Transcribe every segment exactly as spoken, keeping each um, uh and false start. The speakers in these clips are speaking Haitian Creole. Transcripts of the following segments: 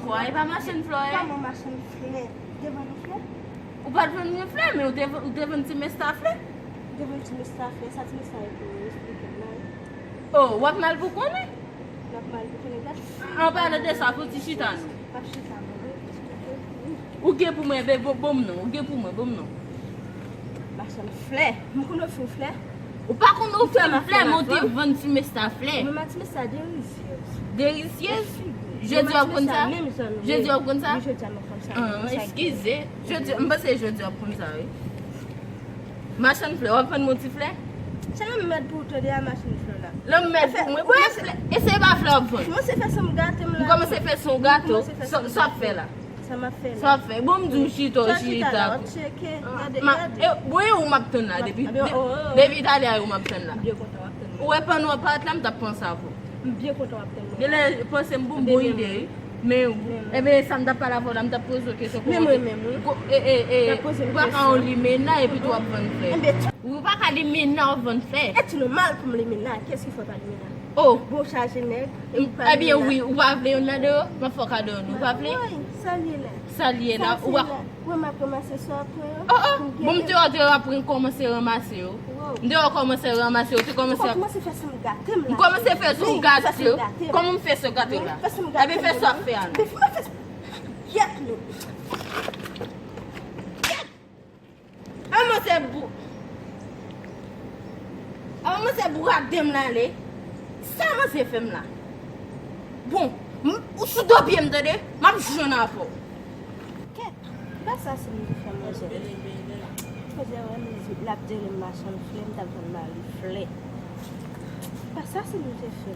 Flè, e pa machann flè w ye? Kòman machann flè? Ou te vann yon flè? Ou pa t vann mwen flè, men ou te, ou te vann ti mesta flè. Ou te vann ti mesta flè, sa ti mesta yo pou eksplike m la, wi. Oh, w ap mal pou konnen? M ap mal pou konnen, gad fi. An palan de sa, fò ti chita non. M ap chita mwen, wi. Ou gen pou mwen, be, bon, bon m non. Ou gen pou mwen, bon m non. Machann flè. M konn ofri w flè. Ou pa konn ofri m flè, men ou te vann ti mesta flè. Ou menm ak ti mesta derizyèz. Derizyèz? Jodi w ap konn sa? Jodi w ap konn sa? Wi, jodi a m ap konn sa. Ah, eskize. Jodi, m panse jodi w ap konn sa, wi. Machann flè, w ap vann mwen ti flè? Se menm mèd pou ou tande a machann flè la. Lanmèd pou mwen. Bon, e flè, e se pa flè w ap vann. Kòmanse fè san m gate m la. M kòmanse fè san w gate w. Sa, sa w ap fè la? Sa m ap fè la? Sa w ap fè? Bon, m di w chita, w chita. Sa w chita la, w ap tcheke. Gade, gade. Bon, e ou m ap tann la depi, depi talè a ou m ap tann la. M byen kontan w ap tann mwen. Ou wè panno a parèt la, m t ap panse avè w. M byen kontan w ap tann mwen. Genlè panse m pou m bon ide, wi. Men, enben, sa m t ap pale avè w la, m t ap poze w kesyon kòman ou te, e, e, e, ou pa ka yon limena epi tou w ap vann flè. Ou pa ka limena w ap vann flè. Est-ce normal pou m limena? Qu'est-ce qu'il faut pas limena? Oh. Bon, chaje nèg. Ebyen wi, ou pa vle youn ladan yo? M ap fè w kado youn, ou pa vle? Sa l ye la? Sa l ye la? Ou pa... Wè m ap ranmase sa w ap pran yo. Oh, oh, bon, m te wè w te ap kòmanse ranmase yo. M te wè w kòmanse ranmase yo, ou te kòmanse... Ou kòmanse fè san m gate m la. M kòmanse fè san w gate yo. Kòman m fè san w gate w la? Ebyen fè sa w ap fè a non. Fè san m gate m. Yèt nou. Yèt. An manzè bou... An manzè bourade m la ale. Sa manzè fè m la? Bon, m, ou sou do pye m tande, m ap jwenn avè w. Kèt, pa sa se m te fè manzè. Manzè wè m, l ap di l m machann flè, m t ap vann mari flè. Pa sa se m te fè.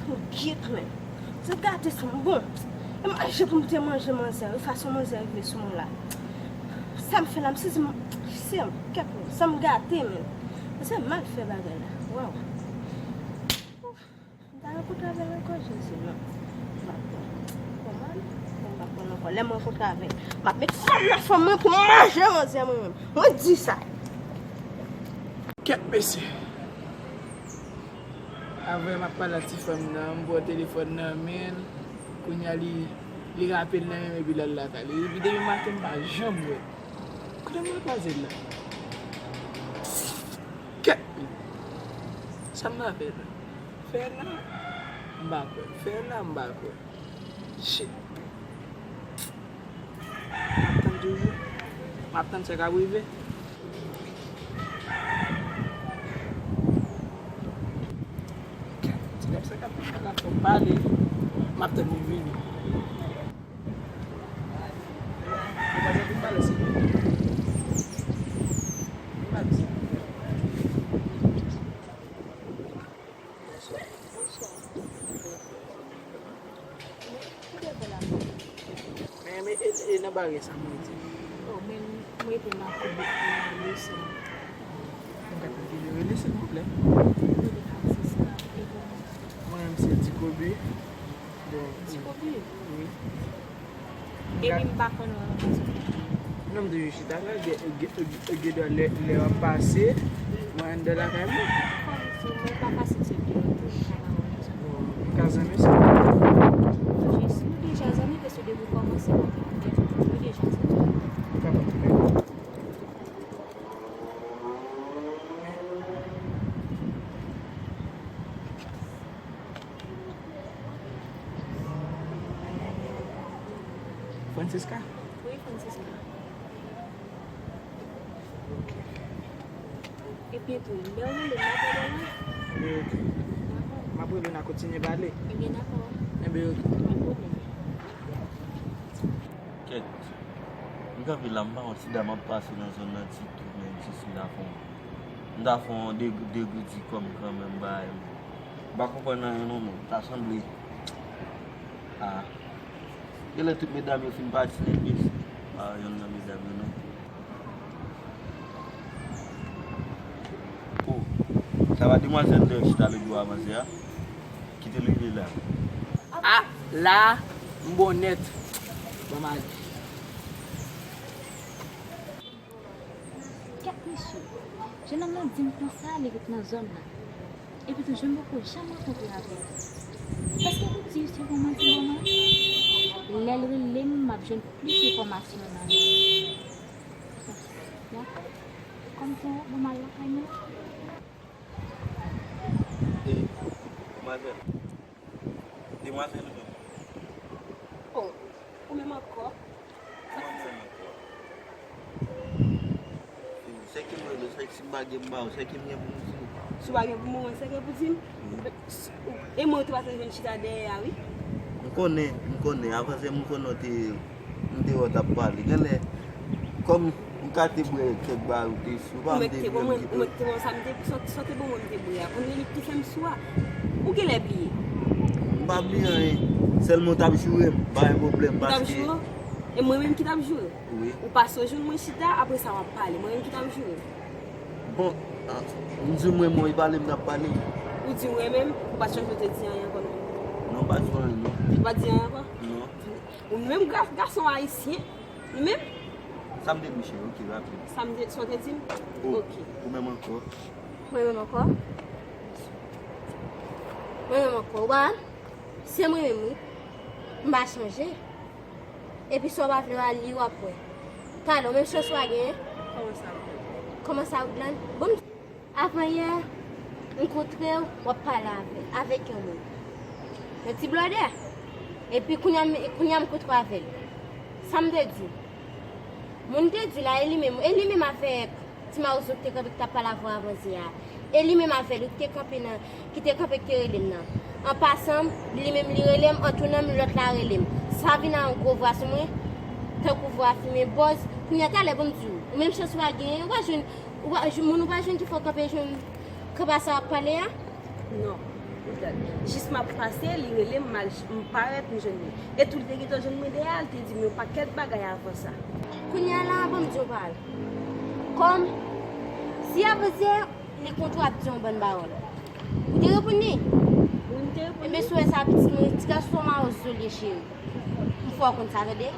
Pou gyet mwen. Se gate san m bon. E manje pou m te manje manzè, e fason manzè rive sou mwen la. Sa m fè la, m sezi m, se kèt mwen, san m gate menm. Manzè mal fè bagay la. Waw. M ta rankontre avè l ankò, Jezi, non. M pa kwè. Kòman? Bon, m pa kwè l ankò. Lè m rankontre avè l, m ap met fanm nan fanm mwen pou m manje manzè mwen menm. Mwen di sa. Kèt mesye. Avè m ap pale ak ti fanm nan, m pran telefòn nan men l. Kounye a li, li rape l nan men m epi l al lakay li. Epi depi maten m pa janm wè l. Kote m al kwaze l la? Kèt! Sa m va fè la? Fè la? M pa kwè. Fè la? M pa kwè. Shit. M ap tann toujou. M ap tann sa k ap rive. Ti nèg sa k ap, k ap fè m pale. M ap tann li vini. Li pa janm vin pale, se li. Li pa di sa. Bonswa. Bonswa. Ou te fè la? Men, men, e, e nan bagay sa mwen di. Oh, men, mwen te nan koube pou lese. Mwen ka te vin rele, silvouplè. Mwen menm se Dikobe. Bon, Dikobe? Wi. Epi m pa konn wè w nan zòn nan. Non, m toujou chita la, gen, gen, gen, gen lè, lè w ap pase, mwen anndan lakay mwen. Kòm si mwen pa pase se deyò tou, m ka pa wè w nan zòn nan. Bon, m ka zanmi sa. Jis, nou deja zanmi, paske depi w kòmanse, w ap gen, nou deja zanmi. Ou kapab fè. Francisca? Wi, Francisca. Ok. Epi tou, lè w rele m, m ap rele w. Enben, ok. Dakò. M ap rele w, n a kontinye pale. Enben, dakò. Enben, ok. Pa pwoblèm. Kèt. M kanpe la, m pa wont si dam ap pase nan zòn nan ti tou, men jis m ta fè yon, m ta fè yon deg-, degouti kò m kanmenm, bagay m. M pa konprann anyen non, men ta sanble. Ah. Genlè tout medam yo fin pati nèt, mesye. Pa wè yonn nan medam yo non. Oh, sa pa demwazèl dèyè chita lòt jou a manzè a? Kite l rive la. Ah, la, m bon nèt. Ban m ale. Kèt mesye, jennonm nan di m konsa li ret nan zòn nan. Epi tou, je m poko janm rankontre avè l. Èske ou di se yon manti mwen? Lè l rele m, m ap jwenn plis enfòmasyon nan men l. Ya. Kòm tou, bon, m al lakay mwen. E, demwazèl. Demwazèl, ou menm. Oh, ou menm ankò? Kòman ou menm ankò? Sèke m rele, sèke si m pa gen m ba ou, sèke m gen pou m di w. Si w pa gen pou m, ou sèke pou di m? Wi. E mwen ou te pa t jwenn chita dèyè a, wi. M konnen, m konnen. Avan se m konnen w te, m te wè w t ap pale. Genlè, kòm m ka te bwè kèk bagay ou te sou, pa m te vle m kite w. Ou mèt te bon, sa m te, sa, sa te bon mwen m te bwè a. Kounye a li te fè m sou a. Ou genlè bliye. M pa bliye anyen. Sèlman w t ap joure m, pa gen pwoblèm, paske. Ou t ap joure? E mwen menm ki t ap joure? Wi. Ou pase w jwenn mwen chita, apre sa w ap pale. Mwen menm ki t ap joure. Bon, ah, m di w mwen, mwen, e pale m t ap pale. Ou di w mwen menm, ou pa t chanje, ou te di anyen ankò non? Non, m pa t di anyen, non. Ou pa t di anyen ankò? Non. Ou menm gra-, gason ayisyen, ou menm? Sa m te di, cheri, ok, rapid. Sa m te, sa w te di m? Oh, ok. Ou menm ankò? Mwen menm ankò? Mwen menm ankò, ou pa wè? Se mwen menm, wi. M pa chanje. Epi sa w pa vle w a li w ap wè. Talè, menm chans w a genyen. Kòman sa, Woodland? Kòman sa, Woodland? Bon, m, avan yè, m kontre w, w ap pale avè, avèk yon moun. Yon ti blòdè. Epi kounye a, m, kounye a m kontre w avè l. Sa m te di w? Moun te di w la, e li menm, e li menm avèk Ti Mawozo ki te kanpe, ki t ap pale avè w avan yè a. E li menm avè l, wi, ki te kanpe nan, ki te kanpe, ki te rele m nan. An pasan, li menm li rele m, an tounen m, lòt la rele m. Sa vin a yon gwo vwa sou mwen, tankou vwa fimen bòz. Kounye a talè, bon, m di w, ou menm chans ou pa genyen, ou pa jwenn, ou pa, moun ou pa jwenn ki fè w kanpe, jwenn, kanpe a sa w ap pale a. Non, Woodland. Jis m ap pase, li rele m, m al ch-, m parèt, m jwenn li. E tou l te gentan jwenn mwen dèyè a, l te di m yon pakèt bagay avan sa. Kounye a la, bon, m di w pawòl. Kòm, si avan yè, li kontre w ap di yon bann pawòl. Ou te reponn li? Wi, m te reponn li. Ebyen, si w wè sa, pitit mwen, ti gason mawozo li ye, cheri. M fè w konn sa, tande?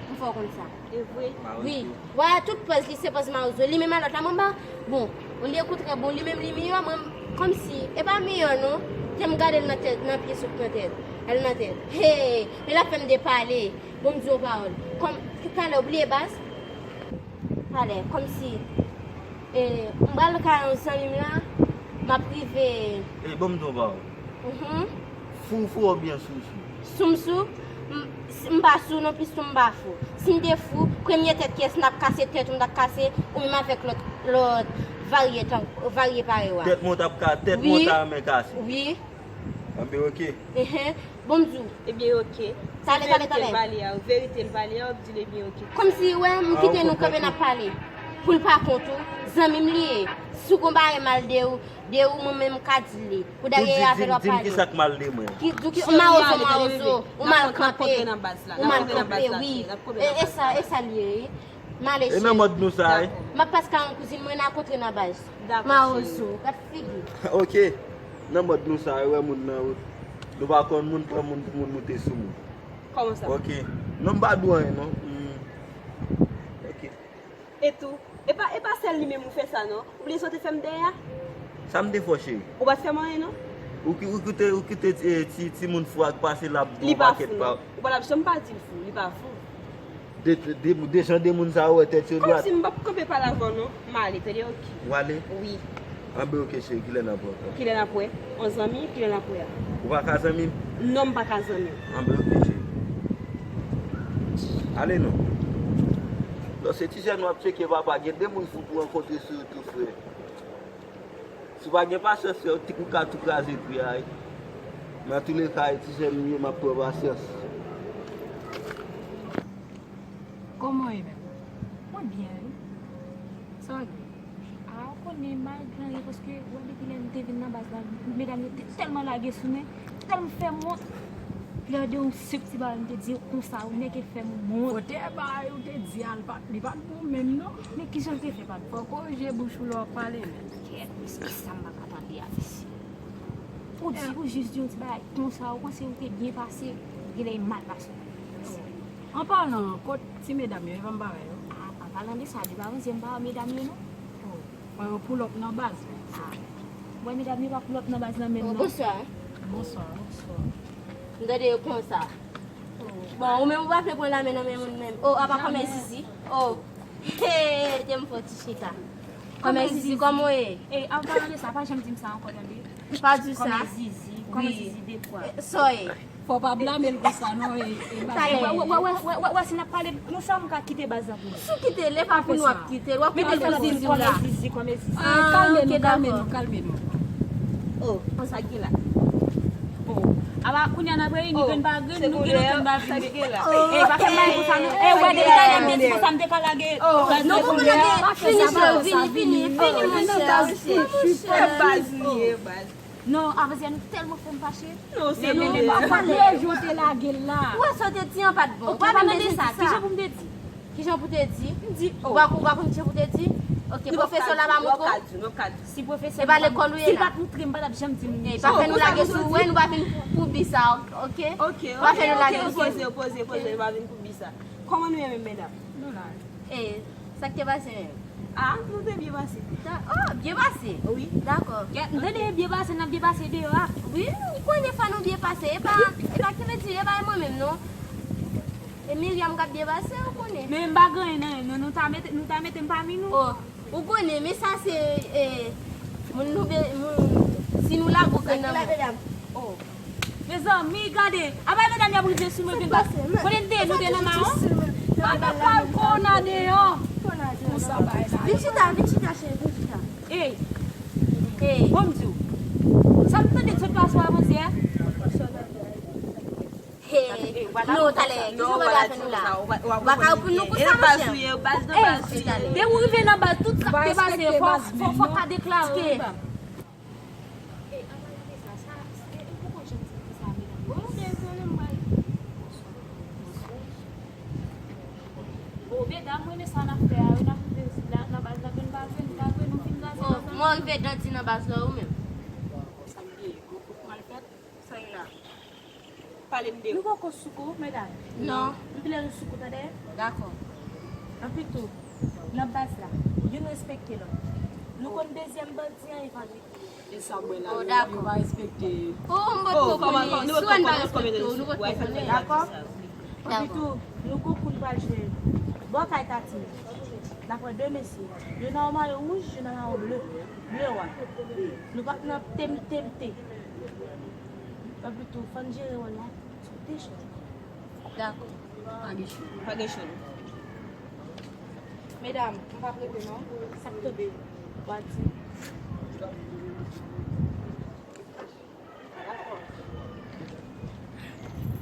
M fè w konn sa. E vre? Wi. Wè, tout pòz li se pòz mawozo. Li menm a lòt la, mwen ba, bon, olye kontrè, bon, li menm li miyò, mwen, kòmsi, e pa miyò non, te m gade l nan tèt, nan pye sot nan tèt, al nan tèt. Hey, men l ap fè m depale. Bon, m di w pawòl. Kòm, talè, ou bliye baz? Talè, kòmsi, e, m pral kay yon zanmi m la, m ap rive. E, bon, m di w pawòl. Mhm. Fou, fou oubyen sou, sou? Sou m sou? M, si m pa sou non plis, sou m pa fou. Si m te fou, premye tèt kiyès m t ap kase, tèt ou m t ap kase, ou menm avèk lòt, lòt varye tan, varye parèy w a. Tèt mwen w t ap ka, tèt mwen w ta renmen kase? Wi. Anben, oke. Enhen. Bon, m di w. Ebyen, oke. Talè, talè, talè. Verite l pale a, verite l pale a, w ap di l, ebyen, oke. Kòmsi, wè, m kite nou kanpe n ap pale. Pou l pa kont ou, zanmi m li ye. Si w gon bagay mal de ou, de ou, mwen menm m ka di l li. Ou dèyè avè l w ap pale. Di m ki sa k mal de mwen. Ki, di w ki, mawozo, mawozo, ou mal kanpe. Ou mal kanpe, wi. E, e sa, e sa l ye, wi. M ale, cheri. E nan mòd nou sa, wi. M ap pase kay yon kouzin mwen, n a kontre nan baz. Dakò, cheri. Mawozo, gad figi. Oke. Nan mòd nou sa, wi, wè moun nan, wi. Nou pa konn moun, pran moun pou moun moute sou moun. Kòman sa? Oke. Non, m pa di w anyen, non. Hmm. Oke. E tou, e pa, e pa sèl li menm ou fè sa, non. Ou bliye sa w te fè m dèyè a? Sa m te fè w, cheri? Ou pa t fè m anyen, non. Ou ki, ou kite, ou kite, eh, ti, timoun fou a k pase l ap di w yon pakèt pa. Li pa fou, non. Ou pa t ap janm pa di l fou, li pa fou. De, de, de jan de moun sa yo wè tèt yo dwat. Kòmsi m p ap kanpe pale avè w, non. M ale, tande, oke. Ou ale? Wi. Anben, oke, cheri, kilè n ap wè ankò? Kilè n ap wè? On zanmi, kilè n ap wè a? Ou pa ka zanmi m? Non, m pa ka zanmi w. Anben, oke, cheri. Ale non. Non, se ti jèn w ap tcheke, papa. Gen de moun fou pou rankontre sou YouTube, frè. Si w pa gen pasyans, frè, ou ka tou kraze pri a, wi. Men antouleka, ti jèn m ye, m ap pran pasyans. Kòman w ye menm? Mwen byen, wi. Sa w gen? A, ou konnen, m pa regle anyen, paske, ou wè, depi lè m te vin nan baz la, medam yo te tèlman lage sou mwen, tèlman fè m wont. Lè de yon senp ti bagay, m te di yo konsa, ou nèk e fè m wont. Kote bagay ou te di a, li pa t, li pa t bon menm, non. Men kijan l te fè pa t bon? Fò w korije bouch ou lè w ap pale, men. Kèt, mesye, sa m pa ka tande a, mesye. Ou di, ou jis di yon ti bagay konsa, ou panse ou te byen pase, genlè e mal pase. An palan, kot ti medam yo, e pa m pa wè yo. A, an palan de sa, depi avantyè m pa wè medam yo, non. Oh, mwen yo pull up nan baz. A, mwen medam yo pa pull up nan baz nan menm, non. Bonswa. Bonswa. Bonswa. M tande yo konsa. Bon, ou menm ou pa vle pran lame nan men moun menm. Oh, apa kòmè Zizi? Oh. Hey, te m fè ti chita. Kòmè Zizi, kòman w ye? Eh, an palan de sa, pa janm di m sa ankò, tande? Pa di sa. Kòmè Zizi, kòmè Zizi de fwa. Eh, sa w ye? Fò w pa blame l konsa non, e, e baz. Talè. Wè, wè, wè, si n ap pale, nou sa m ka kite baz la pou nou. Si w kite l, e pa pou nou w ap kite l, w ap kite l pou Zizi w la. Kòmè Zizi, kòmè Zizi. Ah, kalme nou, kalme nou, kalme nou. Oh, konsa ki la. Oh. Aba, kounye a n ap reyini grenn pa grenn, nou gen nou grenn pa vini. E, pa fè m bagay konsa non. E, wè, depi talè m te di konsa, m te ka lage. Nou konprann, fini, vini, vini, vini, monchè. Monchè, baz li ye, baz. Non, Avanzè, nou tèlman fè m fache. Non, se nou menm. Lè jou te lage l la. Ou wè sa w te di an pa t bon. Ou pa vin de sa. Kijan pou m te di? Kijan pou te di? M di, oh. Ou pa, ou pa konn kijan pou te di? Ok, pwofesè la pa montre w? Si pwofesè la pa montre, si l pa t montre m, m pa t ap janm di moun. E, pa fè nou lage sou, wè, nou pa vin pou bi sa, ok? Ok, ok, ok, poze, poze, poze, nou pa vin pou bi sa. Kòman nou ye menm, medam? Nou la. E, sa k te pase menm? Ah, nou te byen pase. Oh, byen pase? Wi. Dakò. M tande byen pase, n ap byen pase deyò a. Wi, m konnen fò nou byen pase. E pa, e pa ki vle di, e pa e mwen menm, non. E Miriam k ap byen pase, ou konnen. Men m pa gen anyen nan men nou, nou ta mete, nou ta mete m pami nou. Oh, ou konnen, men sa se, eh, moun nou be-, moun, si nou la, ou gen nan men. Oh. Mezanmi, gade, apa medam y ap rive sou mwen vin bat. Kote n te ye, nou te nan mawon? Papa pral kona deyò. Konsa bay la. Vin chita, vin chita, cheri, vin chita. Ey. Ey. Bon, m di w. Sa m tande sot pase w avanse a? Hey. Non, talè, kijan w ap fè nou la? W ap ka reponn nou konsa, monchè? Ey, depi w rive nan baz, tout sa k te pase, fò, fò, fò w ka deklare. Ey, an palan de sa, sa, e, ou poko janm santi sa, medam? Bon, m bezwen, m pral. Bon, medam, mwen renmen sa n ap fè a, wi, n ap rive nan, nan baz la, grenn pa grenn, pa grenn, nou fin kraze baz la. Mwen rive dandi nan baz la, ou menm? Sa m ye, gwo kout malfèt, sa ye la. Pale m de ou. Nou poko sou kou, medam. Non. M vle nou sou kou, tande? Dakò. Anpi tou, nan baz la, youn respekte lòt. Nou konn dezyèm bandi an, e pa li. E sa m wè la, yo, yo pa respekte. Oh, m potko konnen. Si w wè n pa respekte w, nou potko konnen. Dakò? Anpi tou, nou gon kou n pral jwe bò kay Tati. N ap wè de mesye. Youn nan yon mayo wouj, youn nan mayo ble. Ble wa. Nou p ap nan temte, temte. Anpi tou, fò n jere wòl la. Dakò. Pa gen cho. Pa gen cho, non. Medam, m p ap rete, non. Sa k tonbe? W a di.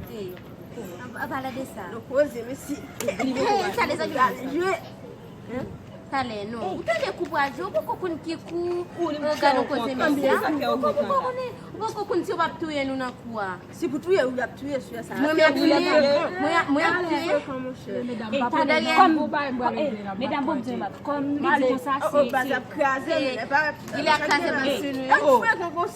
Hey, an, an palan de sa. Nou koze, mesi. Hey, sa de sa ki pase? Jwe. Talè, non. Ou tande kou pral jwe, ou poko konn ki kou. Ou gade yon koze, mesi. Ou poko konnen. Ou poko konn si yo p ap touye nou nan kou a. Si pou touye, ou ap touye sou sa. Mwen, mwen ap touye. Mwen, mwen ap touye. Medam, pa pale non. Medam, bon, Dieu, kòm nou di konsa, se, se, li la kraze baz sou nou. Bon, bon,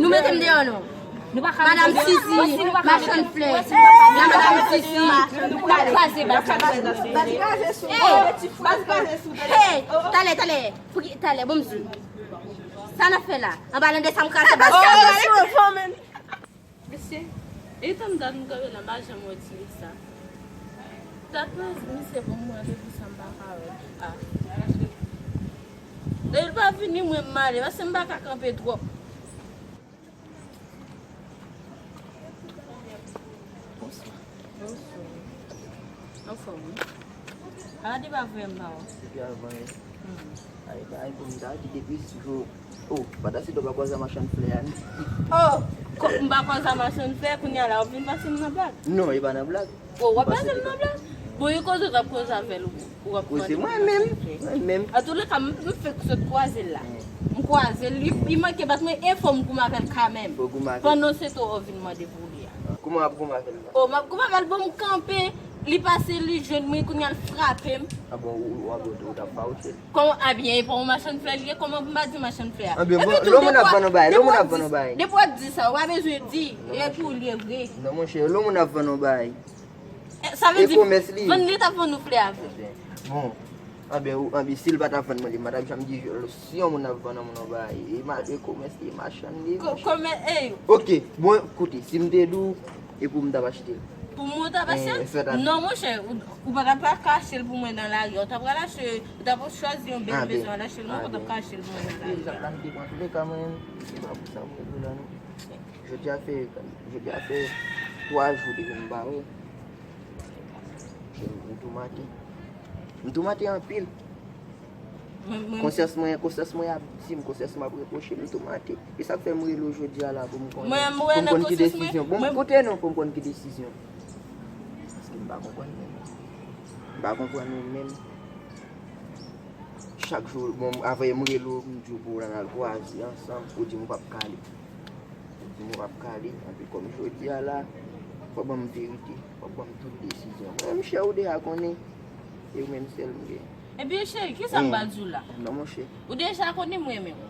nou mete m deyò, non. Nou pa ka Madam Sisi, machann flè. La Madam Sisi, nou kraze baz. Hey, talè, talè. Talè, bon, m di. Sa n ap fè la? An palan de sa, m kraze baz. Mesye, e tann dat m kanpe la, m pa janm wè ti mesye sa. Dat mwen, misye bon mwen depi sa m pa ka wè. Ah. Depi l pa vini, mwen m ale, paske m pa ka kanpe twòp. Bonswa. Bonswa. Anfòm, wi. Ala depi avan yè m pa wè w. Depi avan yè? Hmm. Ay, bay, pou m ta di depi jou. Oh, pandan se tan w pa kwaze a machann flè a, non? Oh, m pa kwaze a machann flè, kounye a la, w ap vin pase m nan blag? Non, e pa nan blag. Oh, w ap pase m nan blag? Bon, e koze w t ap koze avè l, ou, ou ap mande. Koze mwen menm, mwen menm. Antouleka, m, m fèk sot kwaze l la. Hmm. M kwaze l, li, li manke bat mwen, e fò m goumen avè l kanmenm. Fò w goumen avè l. Pandan se tan w vin mande pou li a. Kouman w ap goumen avè l la? Oh, m ap goumen avè l, bon, m kanpe, li pase, li jwenn mwen, kounye a l frape m. Ah bon, ou, ou, ou, ou t ap fawouche l? Kòman, ebyen, e pa yon machann flè li ye, kòman pou m pa di machann flè a? Ebyen, bon, lè moun ap vann yon bagay, lè moun ap vann yon bagay. Depi w ap di sa, w pa bezwen di, e pou li ye vre. Non, monchè, lè moun ap vann yon bagay. E, sa vle di, vann li t ap vann nou flè a vre. Bon, Anben, ou, anben, si l pa t ap vann mwen li, m pa t ap janm di jòl. Si yon moun ap vann yon moun yon bagay, e ma-, e komès, e machann li. Ko-, komè, ey, Ok, bon, koute, si m te di w, e pou m t ap achte l. Pou mwen, w t ap achte l? Non, monchè, ou, ou pa t ap ka achte l pou mwen nan lari. Ou t ap pral achte, ou t ap chwazi yon bèl bezwen al achte l. Mwen, ou pa t ap ka achte l pou mwen nan lari. Sa plan te pran tou le ka, mwen, se pa pou sa mwen rele la, non. Jodi a fè, jodi a fè twa jou depi m pa wè. M tou mate. M tou mate anpil. Konsyans mwen, konsyans mwen ap di m, konsyans mwen ap repwoche m, m tou mate. E sa k fè m rele w jodi a la pou m konnen, pou m konn ki desizyon. Bon, koute non, pou m konn ki desizyon. Paske m pa konprann menm. M pa konprann ou menm. Chak jou, bon, avè m rele w, m di w pou n al kwaze ansanm, ou di m ou p ap ka ale. Ou di m ou p ap ka ale, anpi kòm jodi a la, fò ban m verite, fò ban m tout desizyon. Mwen menm chè ou deja konnen, e ou menm sèl m gen. Ebyen cheri, kisa m pral di w la? Non monchè. Ou deja konnen m renmen w.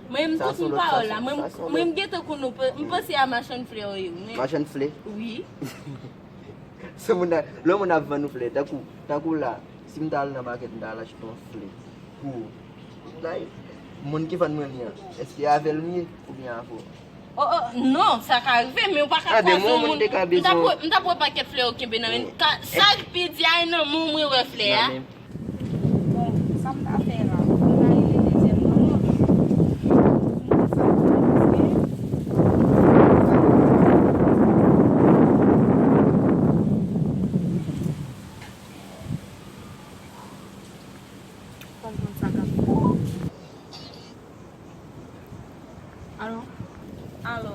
Mwen menm tout m pawòl la, mwen menm gentan konnen w, m panse a machann flè w ye wi. Machann flè? Wi. Se moun nan, lè moun ap vann ou flè, tankou, tankou la, si m ta al nan makèt, m ta al achte yon flè pou ou. Like, moun ki vann mwen li an, èske avè l m ye oubyen avè w? Oh, oh, non, sa ka rive, men ou pa ka kwaze yon moun. M t ap wè, m t ap wè pakèt flè ou kenbe nan men. Sa k pi di a, e nan men w mwen wè flè a. Bon, sa m ta fè la, m ta rele dezyèm manman. Pou m konn sa pou m paske. Pou m konn sa k ap fèt. Alo? Alo?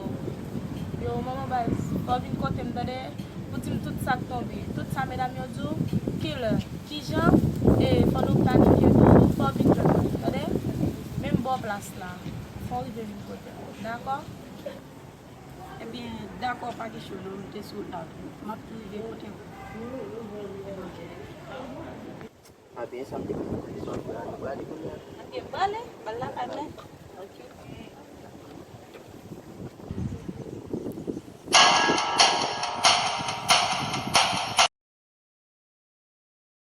Yo, manman baz, fò w vin kote m, tande? Pou di m tout sa k tonbe. Tout sa medam yo di w, kilè, kijan, e fò nou planifye tou, fò w vin jwenn mwen, tande? Menm bò plas la, fò w rive vin kote m, dakò? Ebyen, dakò, pa gen cho non, m te sou wout la tou. M ap tou rive kote w. A byen, sa m te konn di w, sa w vle a, nou prale kounye a. Ok, m prale, m al lakay m.